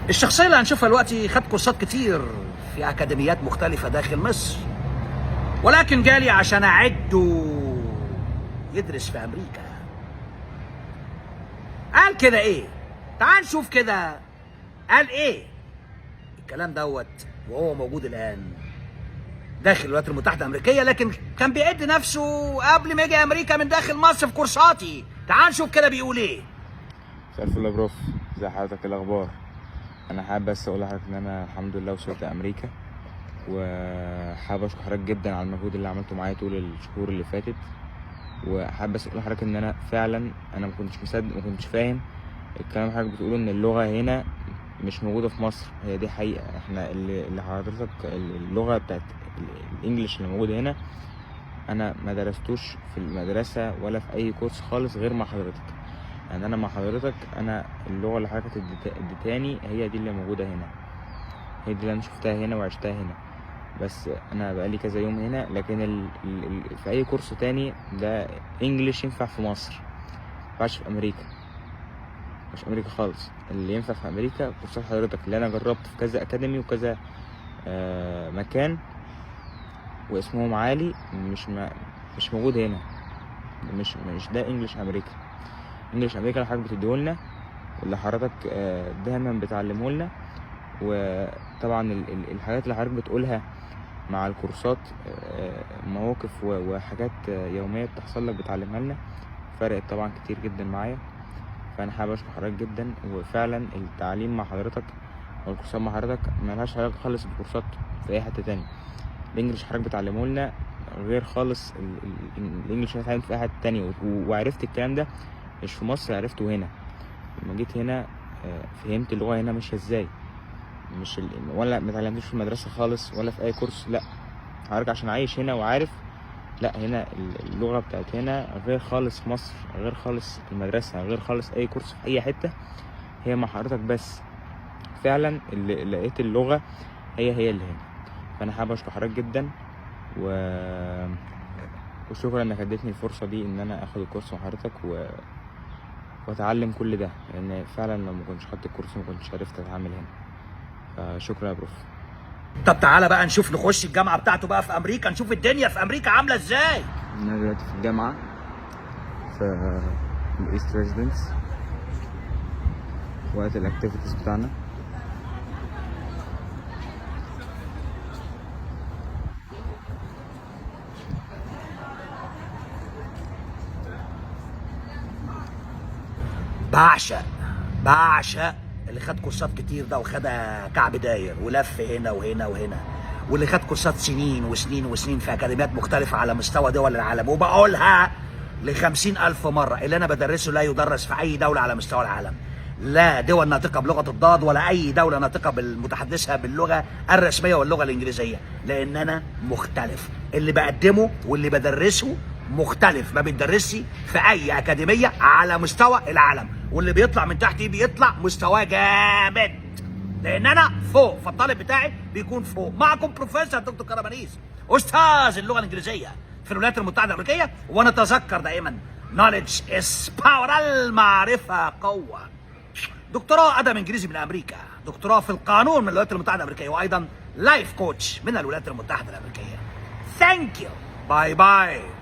الشخصية اللي هنشوفها دلوقتي خد كورسات كتير في أكاديميات مختلفة داخل مصر، ولكن جالي عشان أعده يدرس في أمريكا. قال كده إيه؟ تعال نشوف كده قال إيه الكلام دوت وهو موجود الآن داخل الولايات المتحدة الأمريكية، لكن كان بيعد نفسه قبل ما يجي أمريكا من داخل مصر في كورساتي. تعال نشوف كده بيقول إيه. مساء الفل يا prof، ازي حضرتك؟ إيه الاخبار؟ انا حابب بس اقول لحضرتك ان انا الحمد لله وصلت امريكا، وحابب اشكر حضرتك جدا على المجهود اللي عملته معايا طول الشهور اللي فاتت. وحابب بس اقول لحضرتك ان انا فعلا انا ما كنتش مصدق، ما كنتش فاهم الكلام اللي حضرتك بتقوله ان اللغة هنا مش موجودة في مصر. هي دي حقيقة. احنا اللي حضرتك اللغة بتاعت ال English اللي موجودة هنا انا ما درستوش في المدرسة ولا في اي كورس خالص غير مع حضرتك. يعني انا مع حضرتك، انا اللغة اللي حضرتك اديتاني هي دي اللي موجودة هنا، هي دي اللي انا شفتها هنا وعشتها هنا. بس انا بقالي كذا يوم هنا، لكن في اي كورس تاني ده English ينفع في مصر، مينفعش في امريكا، مش امريكا خالص. اللي ينفع في امريكا كورسات حضرتك اللي انا جربت في كذا academy وكذا مكان واسمهم عالي، مش موجود هنا. مش ده English امريكا. English امريكا اللي حضرتك بتديهولنا واللي حضرتك دايما بتعلمه لنا. وطبعا الحاجات اللي حضرتك بتقولها مع الكورسات، مواقف وحاجات يومية بتحصل لك بتعلمها لنا، فرقت طبعا كتير جدا معايا. فانا حابب اشكر حضرتك جدا، وفعلا التعليم مع حضرتك والكورسات مع حضرتك ملهاش علاقة خالص بكورسات في اي حتة تانية. ال English حضرتك بتعلمه لنا غير خالص ال English اللي اتعلمته في اي حتة تانية. وعرفت الكلام ده مش في مصر، عرفته هنا لما جيت هنا. فهمت اللغة هنا ماشية ازاي، مش ولا ما اتعلمتوش في المدرسة خالص ولا في اي كورس. لا، حضرتك عشان عايش هنا وعارف. لا، هنا اللغة بتاعت هنا غير خالص مصر، غير خالص المدرسة، غير خالص اي كورس في اي حتة. هي مع حضرتك بس فعلا اللي لقيت اللغة هي هي اللي هنا. فانا حابب اشكر حضرتك جدا وشكرا انك اديتني الفرصة دي ان انا اخد الكورس مع حضرتك واتعلم كل ده، لان فعلا لو ما كنتش خدت الكورس ما كنتش عرفت اتعامل هنا. فشكرا يا prof. طب تعالى بقى نشوف، نخش الجامعة بتاعته بقى في أمريكا، نشوف الدنيا في أمريكا عاملة إزاي. انا دلوقتي في الجامعة في ال East Residence، وقت ال activities بتاعنا. بعشق اللي خد كورسات كتير ده وخدها كعب داير ولف هنا وهنا وهنا، واللي خد كورسات سنين وسنين وسنين في أكاديميات مختلفة على مستوى دول العالم. وبقولها ل50,000 مرة، اللي أنا بدرسه لا يدرس في أي دولة على مستوى العالم، لا دول ناطقة بلغة الضاد ولا أي دولة ناطقة بالمتحدثة باللغة الرسمية واللغة الإنجليزية، لأن أنا مختلف. اللي بقدمه واللي بدرسه مختلف، ما بيتدرسش في أي أكاديمية على مستوى العالم، واللي بيطلع من تحتي بيطلع مستواه جامد، لأن أنا فوق، فالطالب بتاعي بيكون فوق. معكم بروفيسور دكتور كرامانيس، أستاذ اللغة الإنجليزية في الولايات المتحدة الأمريكية. ونتذكر دائما knowledge is power، المعرفة قوة. دكتوراه أدب إنجليزي من أمريكا، دكتوراه في القانون من الولايات المتحدة الأمريكية، وأيضا life coach من الولايات المتحدة الأمريكية. Thank you. Bye bye.